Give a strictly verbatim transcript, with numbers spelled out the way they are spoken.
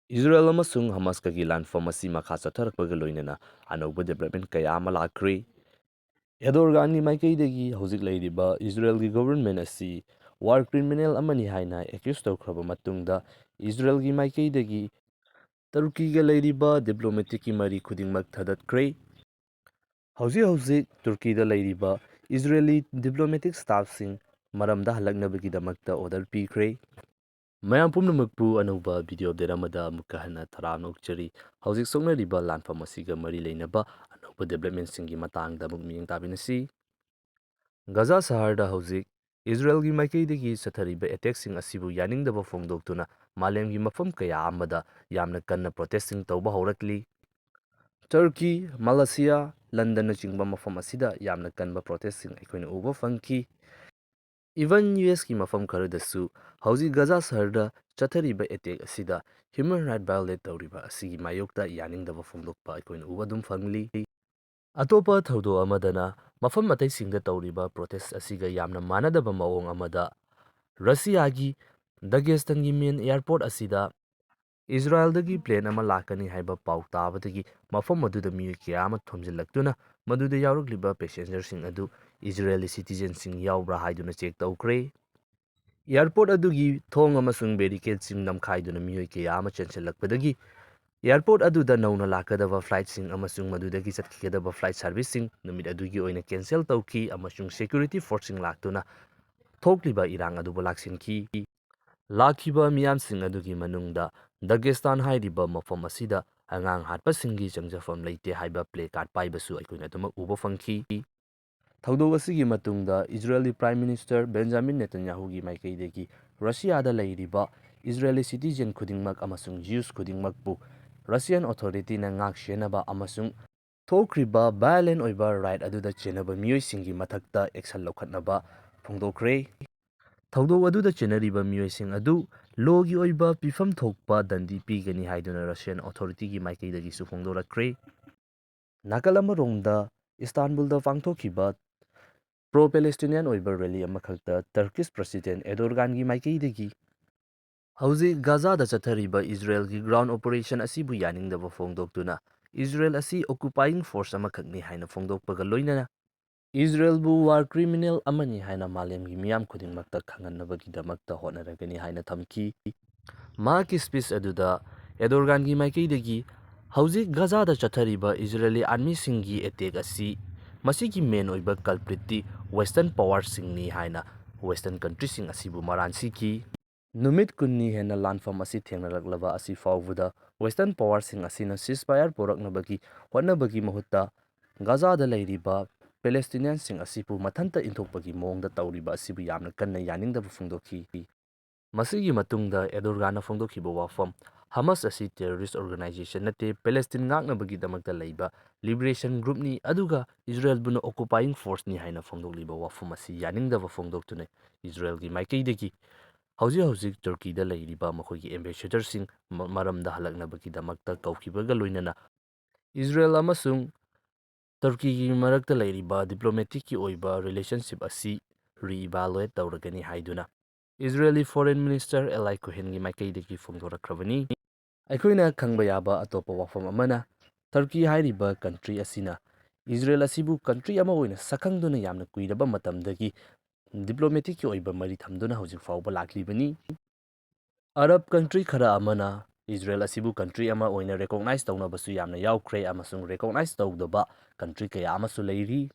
Israel ꯑꯃꯁꯨꯡ ꯍꯃꯥꯁꯀꯒꯤ ꯂꯥꯟꯐꯝ ꯑꯁꯤ ꯃꯈꯥ ꯆꯠꯊꯔꯛꯄꯒ ꯂꯣꯏꯅꯅ ꯑꯅꯧꯕ development ꯀꯌꯥ ꯑꯃ ꯂꯥꯛꯈ꯭ꯔꯤ꯫ ꯑꯦꯗꯣꯔꯒꯥꯟꯒꯤ ꯃꯥꯏꯀꯩꯗꯒꯤ ꯍꯧꯖꯤꯛ ꯂꯩꯔꯤꯕ ꯏꯖꯔꯦꯜꯒꯤ government ꯑꯁꯤ war criminal ꯑꯃꯅꯤ ꯍꯥꯏꯅ accuse ꯇꯧꯈ꯭ꯔꯕ ꯃꯇꯨꯡꯗ, ꯏꯖꯔꯦꯜꯒꯤ ꯃꯥꯏꯀꯩꯗꯒꯤ ꯇꯔꯀꯤꯒ ꯂꯩꯔꯤꯕ diplomaticꯀꯤ ꯃꯔꯤ ꯈꯨꯗꯤꯡꯃꯛ ꯊꯗꯠꯈ꯭ꯔꯦ꯫ ꯍꯧꯖꯤꯛ ꯍꯧꯖꯤꯛ ꯇꯨꯔꯀꯤꯗ ꯂꯩꯔꯤꯕ ꯏꯖꯔꯦꯂꯤ diplomatic staffꯁꯤꯡ ꯃꯔꯝꯗ ꯍꯜꯂꯛꯅꯕꯒꯤꯗꯃꯛꯇ order ꯄꯤꯈ꯭ꯔꯦ꯫ ꯃꯌꯥꯝ ꯄꯨꯝꯅꯃꯛꯄꯨ ꯑꯅꯧꯕ video update ꯑꯃꯗ ꯑꯃꯨꯛꯀ ꯍꯟꯅ ꯇꯔꯥꯝꯅ ꯑꯣꯛꯆꯔꯤ꯫ ꯍꯧꯖꯤꯛ ꯁꯣꯛꯅꯔꯤꯕ ꯂꯥꯟꯐꯝ ꯑꯁꯤꯒ ꯃꯔꯤ ꯂꯩꯅꯕ ꯑꯅꯧꯕ developmentꯁꯤꯡꯒꯤ ꯃꯇꯥꯡꯗ ꯑꯃꯨꯛ ꯃꯤꯠꯌꯦꯡ ꯇꯥꯃꯤꯟꯅꯁꯤ꯫ ꯒꯖꯥ ꯁꯍꯔꯗ ꯍꯧꯖꯤꯛ ꯏꯖꯔꯦꯜꯒꯤ ꯃꯥꯏꯀꯩꯗꯒꯤ ꯆꯠꯊꯔꯤꯕ attackꯁꯤꯡ ꯑꯁꯤꯕꯨ ꯌꯥꯅꯤꯡꯗꯕ ꯐꯣꯡꯗꯣꯛꯇꯨꯅ ꯃꯥꯂꯦꯝꯒꯤ ꯃꯐꯝ ꯀꯌꯥ ꯑꯃꯗ ꯌꯥꯝꯅ ꯀꯟꯅ protestꯁꯤꯡ ꯇꯧꯕ ꯍꯧꯔꯛꯂꯤ꯫ ꯇꯔꯀꯤ, ꯃꯂꯦꯁꯤꯌꯥ, ꯂꯟꯗꯟꯅꯆꯤꯡꯕ ꯃꯐꯝ ꯑꯁꯤꯗ ꯌꯥꯝꯅ ꯀꯟꯕ protestꯁꯤꯡ ꯑꯩꯈꯣꯏꯅ ꯎꯕ ꯐꯪꯈꯤ꯫ Even USꯀꯤ ꯃꯐꯝ ꯈꯔꯗꯁꯨ ꯍꯧꯖꯤꯛ ꯒꯖꯥ ꯁꯍꯔꯗ ꯆꯠꯊꯔꯤꯕ attack ꯑꯁꯤꯗ human right violate ꯇꯧꯔꯤꯕ ꯑꯁꯤꯒꯤ ꯃꯥꯌꯣꯛꯇ ꯌꯥꯅꯤꯡꯗꯕ ꯐꯣꯡꯗꯣꯛꯄ ꯑꯩꯈꯣꯏꯅ ꯎꯕ ꯑꯗꯨꯝ ꯐꯪꯂꯤ꯫ ꯑꯇꯣꯞꯄ ꯊꯧꯗꯣꯛ ꯑꯃꯗꯅ, ꯃꯐꯝ ꯑꯇꯩꯁꯤꯡꯗ ꯇꯧꯔꯤꯕ protest ꯑꯁꯤꯒ ꯌꯥꯝꯅ ꯃꯥꯟꯅꯗꯕ ꯃꯑꯣꯡ ꯑꯃꯗ, ꯔꯁꯤꯌꯥꯒꯤ ꯗꯒꯦꯁꯇꯟꯒꯤ main airport ꯑꯁꯤꯗ ꯏꯖꯔꯦꯜꯗꯒꯤ plane ꯑꯃ ꯂꯥꯛꯀꯅꯤ ꯍꯥꯏꯕ ꯄꯥꯎ ꯇꯥꯕꯗꯒꯤ ꯃꯐꯝ ꯑꯗꯨꯗ ꯃꯤꯑꯣꯏ ꯀꯌꯥ ꯑꯃ ꯊꯣꯝꯖꯤꯜꯂꯛꯇꯨꯅ ꯃꯗꯨꯗ ꯌꯥꯎꯔꯛꯂꯤꯕ passengerꯁꯤꯡ ꯑꯗꯨ ꯏꯖꯔꯦꯜꯒꯤ citizenꯁꯤꯡ ꯌꯥꯎꯕ꯭ꯔꯥ ꯍꯥꯏꯗꯨꯅ check ꯇꯧꯈ꯭ꯔꯦ꯫ Airport ꯑꯗꯨꯒꯤ ꯊꯣꯡ ꯑꯃꯁꯨꯡ barricadeꯁꯤꯡ ꯅꯝꯈꯥꯏꯗꯨꯅ ꯃꯤꯑꯣꯏ ꯀꯌꯥ ꯑꯃ ꯆꯦꯟꯁꯤꯜꯂꯛꯄꯗꯒꯤ airport ꯑꯗꯨꯗ ꯅꯧꯅ ꯂꯥꯛꯀꯗꯕ flightꯁꯤꯡ ꯑꯃꯁꯨꯡ ꯃꯗꯨꯗꯒꯤ ꯆꯠꯈꯤꯒꯗꯕ flight serviceꯁꯤꯡ ꯅꯨꯃꯤꯠ ꯑꯗꯨꯒꯤ ꯑꯣꯏꯅ cancel ꯇꯧꯈꯤ, ꯑꯃꯁꯨꯡ security forceꯁꯤꯡ ꯂꯥꯛꯇꯨꯅ ꯊꯣꯛꯂꯤꯕ ꯏꯔꯥꯡ ꯑꯗꯨꯕꯨ ꯂꯥꯛꯁꯤꯟꯈꯤ꯫ ꯂꯥꯛꯈꯤꯕ ꯃꯤꯌꯥꯝꯁꯤꯡ ꯑꯗꯨꯒꯤ ꯃꯅꯨꯡꯗ ꯗꯒꯦꯁꯇꯥꯟ ꯍꯥꯏꯔꯤꯕ ꯃꯐꯝ ꯑꯁꯤꯗ ꯑꯉꯥꯡ ꯍꯥꯠꯄꯁꯤꯡꯒꯤ ꯆꯪꯖꯐꯝ ꯂꯩꯇꯦ ꯍꯥꯏꯕ placard ꯄꯥꯏꯕꯁꯨ ꯑꯩꯈꯣꯏꯅ ꯑꯗꯨꯃꯛ ꯎꯕ ꯐꯪꯈꯤ꯫ ꯊꯧꯗꯣꯛ ꯑꯁꯤꯒꯤ ꯃꯇꯨꯡꯗ ꯏꯖꯔꯦꯜꯒꯤ Prime Minister ꯕꯦꯟꯖꯥꯃꯤꯟ ꯅꯦꯇꯟꯌꯥꯍꯨꯒꯤ ꯃꯥꯏꯀꯩꯗꯒꯤ ꯔꯁꯤꯌꯥꯗ ꯂꯩꯔꯤꯕ ꯏꯖꯔꯦꯂꯤ citizen ꯈꯨꯗꯤꯡꯃꯛ ꯑꯃꯁꯨꯡ Jews ꯈꯨꯗꯤꯡꯃꯛꯄꯨ Russian authorityꯅ ꯉꯥꯛ ꯁꯦꯟꯅꯕ ꯑꯃꯁꯨꯡ ꯊꯣꯛꯈ꯭ꯔꯤꯕ violent ꯑꯣꯏꯕ riot ꯑꯗꯨꯗ ꯆꯦꯟꯅꯕ ꯃꯤꯑꯣꯏꯁꯤꯡꯒꯤ ꯃꯊꯛꯇ action ꯂꯧꯈꯠꯅꯕ ꯐꯣꯡꯗꯣꯛꯈ꯭ꯔꯦ꯫ ꯊꯧꯗꯣꯛ ꯑꯗꯨꯗ ꯆꯦꯟꯅꯔꯤꯕ ꯃꯤꯑꯣꯏꯁꯤꯡ ꯑꯗꯨ lawꯒꯤ ꯑꯣꯏꯕ ꯄꯤꯐꯝ ꯊꯣꯛꯄ ꯗꯟꯗꯤ ꯄꯤꯒꯅꯤ ꯍꯥꯏꯗꯨꯅ Russian authorityꯒꯤ ꯃꯥꯏꯀꯩꯗꯒꯤꯁꯨ ꯐꯣꯡꯗꯣꯔꯛꯈ꯭ꯔꯦ꯫ ꯅꯥꯀꯜ ꯑꯃꯔꯣꯝꯗ, ꯏꯁꯇꯥꯟꯕꯨꯜꯗ ꯄꯥꯡꯊꯣꯛꯈꯤꯕ pro-Palestinian ꯑꯣꯏꯕ rally ꯑꯃꯈꯛꯇ Turkish President ꯑꯦꯗꯣꯔꯒꯥꯟꯒꯤ ꯃꯥꯏꯀꯩꯗꯒꯤ ꯍꯧꯖꯤꯛ ꯒꯥꯖꯥꯗ ꯆꯠꯊꯔꯤꯕ ꯏꯖꯔꯦꯜꯒꯤ ground operation ꯑꯁꯤꯕꯨ ꯌꯥꯅꯤꯡꯗꯕ ꯐꯣꯡꯗꯣꯛꯇꯨꯅ ꯏꯖꯔꯦꯜ ꯑꯁꯤ occupying force ꯑꯃꯈꯛꯅꯤ ꯍꯥꯏꯅ ꯐꯣꯡꯗꯣꯛꯄꯒ ꯂꯣꯏꯅꯅ ꯏꯖꯔꯦꯜꯕꯨ war criminal ꯑꯃꯅꯤ ꯍꯥꯏꯅ ꯃꯥꯂꯦꯝꯒꯤ ꯃꯤꯌꯥꯝ ꯈꯨꯗꯤꯡꯃꯛꯇ ꯈꯪꯍꯟꯅꯕꯒꯤꯗꯃꯛꯇ ꯍꯣꯠꯅꯔꯒꯅꯤ ꯍꯥꯏꯅ ꯊꯝꯈꯤ꯫ ꯃꯍꯥꯛꯀꯤ speech ꯑꯗꯨꯗ ꯑꯦꯗꯣꯔꯒꯥꯟꯒꯤ ꯃꯥꯏꯀꯩꯗꯒꯤ ꯍꯧꯖꯤꯛ ꯒꯥꯖꯥꯗ ꯆꯠꯊꯔꯤꯕ ꯏꯖꯔꯦꯂꯤ armyꯁꯤꯡꯒꯤ attack ꯑꯁꯤ ꯃꯁꯤꯒꯤ main ꯑꯣꯏꯕ culpritꯇꯤ Western powerꯁꯤꯡꯅꯤ ꯍꯥꯏꯅ Western countryꯁꯤꯡ ꯑꯁꯤꯕꯨ ꯃꯔꯥꯟ ꯁꯤꯈꯤ꯫ ꯅꯨꯃꯤꯠ ꯀꯨꯟꯅꯤ ꯍꯦꯟꯅ ꯂꯥꯟꯐꯝ ꯑꯁꯤ ꯊꯦꯡꯅꯔꯛꯂꯕ ꯑꯁꯤ ꯐꯥꯎꯕꯗ Western powerꯁꯤꯡ ꯑꯁꯤꯅ ceasefire ꯄꯨꯔꯛꯅꯕꯒꯤ ꯍꯣꯠꯅꯕꯒꯤ ꯃꯍꯨꯠꯇ ꯒꯥꯖꯥꯗ ꯂꯩꯔꯤꯕ Palestinianꯁꯤꯡ ꯑꯁꯤꯕꯨ ꯃꯊꯟꯇ ꯏꯟꯊꯣꯛꯄꯒꯤ ꯃꯑꯣꯡꯗ ꯇꯧꯔꯤꯕ ꯑꯁꯤꯕꯨ ꯌꯥꯝꯅ ꯀꯟꯅ ꯌꯥꯅꯤꯡꯗꯕ ꯐꯣꯡꯗꯣꯛꯈꯤ꯫ ꯃꯁꯤꯒꯤ ꯃꯇꯨꯡꯗ ꯑꯦꯗꯣꯔꯒꯥꯟꯅ ꯐꯣꯡꯗꯣꯛꯈꯤꯕ ꯋꯥꯐꯝ, "ꯍꯃꯁ ꯑꯁꯤ terrorist organization ꯅꯠꯇꯦ, ꯄꯦꯂꯦꯁꯇꯤꯟ ꯉꯥꯛꯅꯕꯒꯤꯗꯃꯛꯇ ꯂꯩꯕ liberation groupꯅꯤ, ꯑꯗꯨꯒ ꯏꯖꯔꯦꯜꯕꯨꯅ occupying forceꯅꯤ" ꯍꯥꯏꯅ ꯐꯣꯡꯗꯣꯛꯂꯤꯕ ꯋꯥꯐꯝ ꯑꯁꯤ ꯌꯥꯅꯤꯡꯗꯕ ꯐꯣꯡꯗꯣꯛꯇꯨꯅ ꯏꯖꯔꯦꯜꯒꯤ ꯃꯥꯏꯀꯩꯗꯒꯤ ꯍꯧꯖꯤꯛ ꯍꯧꯖꯤꯛ ꯇꯨꯔꯀꯤꯗ ꯂꯩꯔꯤꯕ ꯃꯈꯣꯏꯒꯤ ambassadorꯁꯤꯡ ꯃ-, ꯃꯔꯝꯗ ꯍꯜꯂꯛꯅꯕꯒꯤꯗꯃꯛꯇ ꯀꯧꯈꯤꯕꯒ ꯂꯣꯏꯅꯅ ꯏꯖꯔꯦꯜ ꯑꯃꯁꯨꯡ ꯇꯨꯔꯀꯤꯒꯤ ꯃꯔꯛꯇ ꯂꯩꯔꯤꯕ diplomaticꯀꯤ ꯑꯣꯏꯕ relationship ꯑꯁꯤ re-evaluate ꯇꯧꯔꯒꯅꯤ ꯍꯥꯏꯗꯨꯅ ꯏꯖꯔꯦꯂꯤ foreign minister ꯑꯦꯂꯥꯏ ꯀꯣꯍꯦꯟꯒꯤ ꯃꯥꯏꯀꯩꯗꯒꯤ ꯐꯣꯡꯗꯣꯔꯛꯈ꯭ꯔꯕꯅꯤ꯫ ꯑꯩꯈꯣꯏꯅ ꯈꯪꯕ ꯌꯥꯕ ꯑꯇꯣꯞꯄ ꯋꯥꯐꯝ ꯑꯃꯅ, ꯇꯨꯔꯀꯤ ꯍꯥꯏꯔꯤꯕ country ꯑꯁꯤꯅ ꯏꯖꯔꯦꯜ ꯑꯁꯤꯕꯨ country ꯑꯃ ꯑꯣꯏꯅ ꯁꯛꯈꯪꯗꯨꯅ ꯌꯥꯝꯅ ꯀꯨꯏꯔꯕ ꯃꯇꯝꯗꯒꯤ diplomaticꯀꯤ ꯑꯣꯏꯕ ꯃꯔꯤ ꯊꯝꯗꯨꯅ ꯍꯧꯖꯤꯛ ꯐꯥꯎꯕ ꯂꯥꯛꯂꯤꯕꯅꯤ꯫ ꯑꯔꯕ country ꯈꯔ ꯑꯃꯅ ꯏꯖꯔꯦꯜ ꯑꯁꯤꯕꯨ country ꯑꯃ ꯑꯣꯏꯅ recognize ꯇꯧꯅꯕꯁꯨ ꯌꯥꯝꯅ ꯌꯥꯎꯈ꯭ꯔꯦ, ꯑꯃꯁꯨꯡ recognize ꯇꯧꯗꯕ country ꯀꯌꯥ ꯑꯃꯁꯨ ꯂꯩꯔꯤ꯫